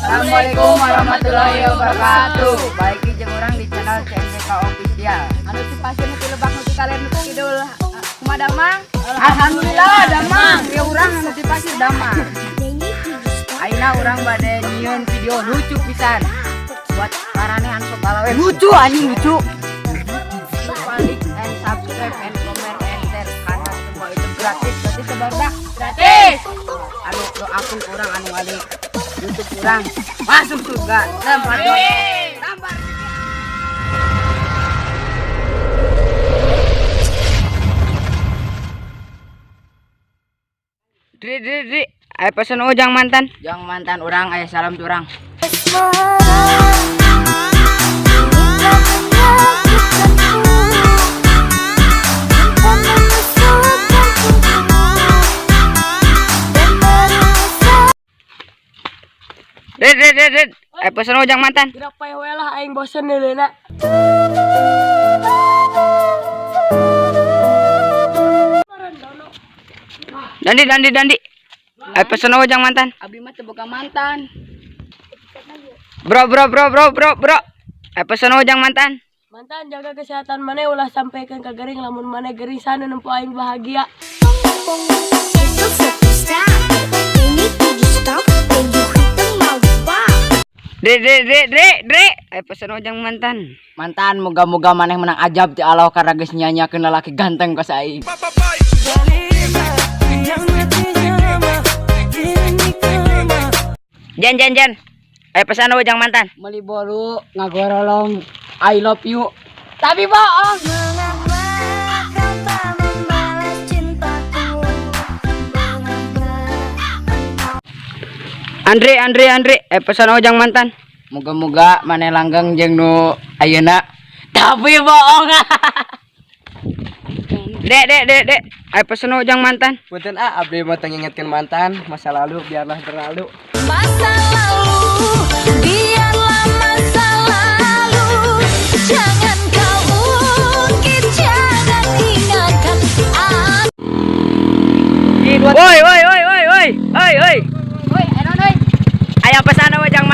Assalamualaikum warahmatullahi wabarakatuh. Balik jeung urang di channel CNBK Official. Anu ti pasir, nu ti lebak, nu ti kaler, nu ti kidul, kumaha damang? Alhamdulillah damang. Ya, urang anu ti pasir damang. Ayeuna urang bade nyieun video lucu pisan. Buat maraneh anu sok galawe, lucu anjing, lucu. Lupa like and subscribe and comment and share karena semua itu gratis. Gratis ya, barudak? Gratis. Anu doakeun urang, anu ngali YouTube urang masuk surga. Lempar doa. Lempar. Dri, dri, dri, ayo pesen ujang mantan. Jang mantan urang, ayo salam ti urang. Dri, dri, dri, dri, ayo pesen ujang mantan. Gerak paeh we lah, aing bosen neuleuna. Dandi, dandi, dandi. Ayo pesen ujang mantan. Abdi mah teu boga mantan. Bro, bro, bro, bro, bro, bro. Ayo pesen ujang mantan. Mantan, jaga kesehatan maneh, ulah sampai ke gering. Lamun maneh gering, sana nempo aing bahagia. Itu stop. Ini tujuh stop. Tujuh hitam mau pop. Dri, dri, dri, dri, dri. Ayo pesen ujang mantan. Mantan, moga-moga maneh menang ajab ti Allah karena geus nyanyakeun lalaki ganteng kos aing. Jan, jan, jan. Ayo pesan ujang mantan. Meuli bolu ngagorolong "I love you". Tapi bohong. Mengapa kau tak membalas cintaku? Mengapa engkau Andre, Andre, Andre, eh pesan ojang mantan. Moga-moga maneh langgeng jeung nu ayeuna. Tapi bohong. Dek, dek, dek, dek. Ayo pesan ojang mantan. Punten ah, abdi mah teu ngingetkeun mantan, masa lalu biarlah berlalu. Masa lalu, biarlah masa lalu. Jangan kau ungkit, jangan ingatkan aku. Woi, woi, woi, woi, woi. Woi, woi. Woi, enon euy. Aya pesan ojang